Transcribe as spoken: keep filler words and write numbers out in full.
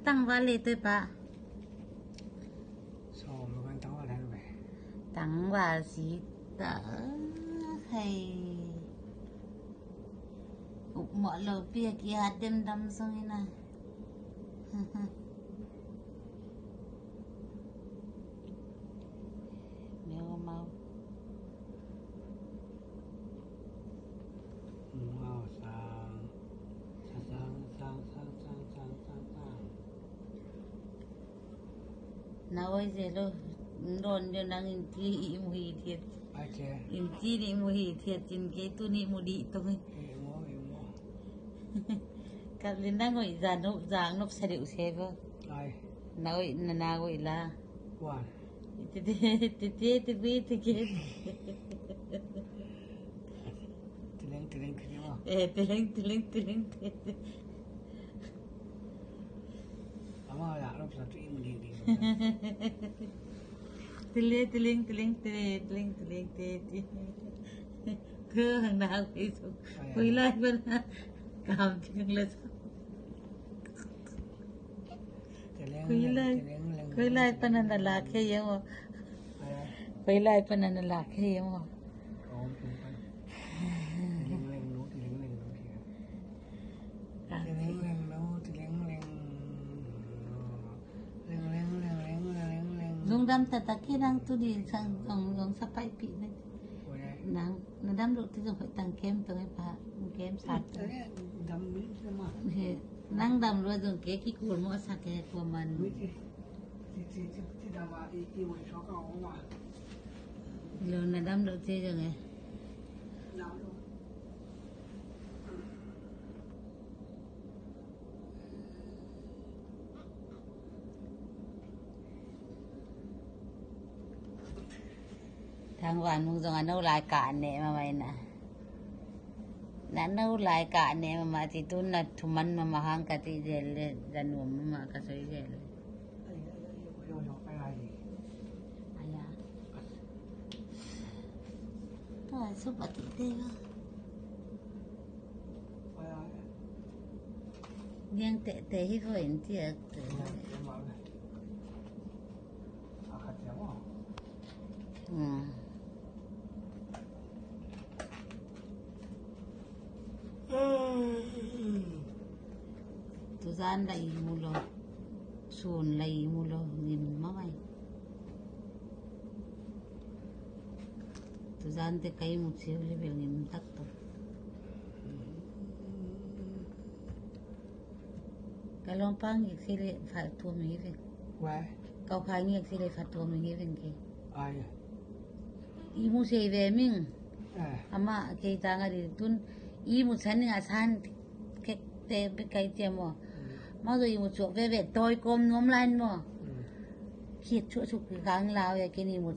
Tangval le toi pa. Sawm lo kan tangval hen ve. Tangval si ta. Hei. Upmawh lo pi a kihat demdam sung ina. Meu mau. Mau sang. Sang, sang, sang. Na oi zelo. Don de nang in ti i mu hi thiat. Ai che. In ti ni mu hi thiat cin ke tu ni mu di tong. I mu, i mu. Kap lin na ngoi za nop, za nop sa de u se bo. Ai. Na oi, na na oi la. Wan. Tete, tete, tete, tete. Tileng, tileng, tileng. Eh, tileng, tileng, tileng, tileng. Ama ya, lo sa tu i mu di di. Tileng, tileng, tileng, tileng, tileng, tileng, tileng. Kau hang na hang pei su. Ai, ai. Koi lai ban na. Kam ting le su. Koi lai, koi lai pan na la khe yeng o. Koi lai pan na la khe yeng o. Lungdam taktak kei nang tu di sang zong, zong sa paipih na. Nang, na dam lo ti zong hoih tang kem tong e pa, kem sa tong. Nang dam lo zong ke kikul mo sa ke kua man. Lo na dam lo ti zong e. Thang Van Mung zong a no lai ka ne ma mai na. Na no lai ka ne ma ma ti tu na thuman ma ma hang ka ti zel le za nuam ma ma ka soi zel le. Aya. Tua sup a ti te ga. Niang tete hi ko in ti a te. Hmm. Tuzan la i mu lo. Sun la i mu lo. Ngim ma mai. Tuzan te kai mu chiu li bel ngim tak to. Ka lawmpa ngik si le fa tuam hi veng. Why? Kau kha ngik si le fa tuam hi veng ke. Ai. I mu sei ve ming. Ah. Ama kei tang a di tun i mu san ning a san kek te pe kai tia mo. Mm. Ma zo i mu chuak ve ve toi kom nuam lain mo. Mm. Kiet chuak suk kang lau ya ke ni mu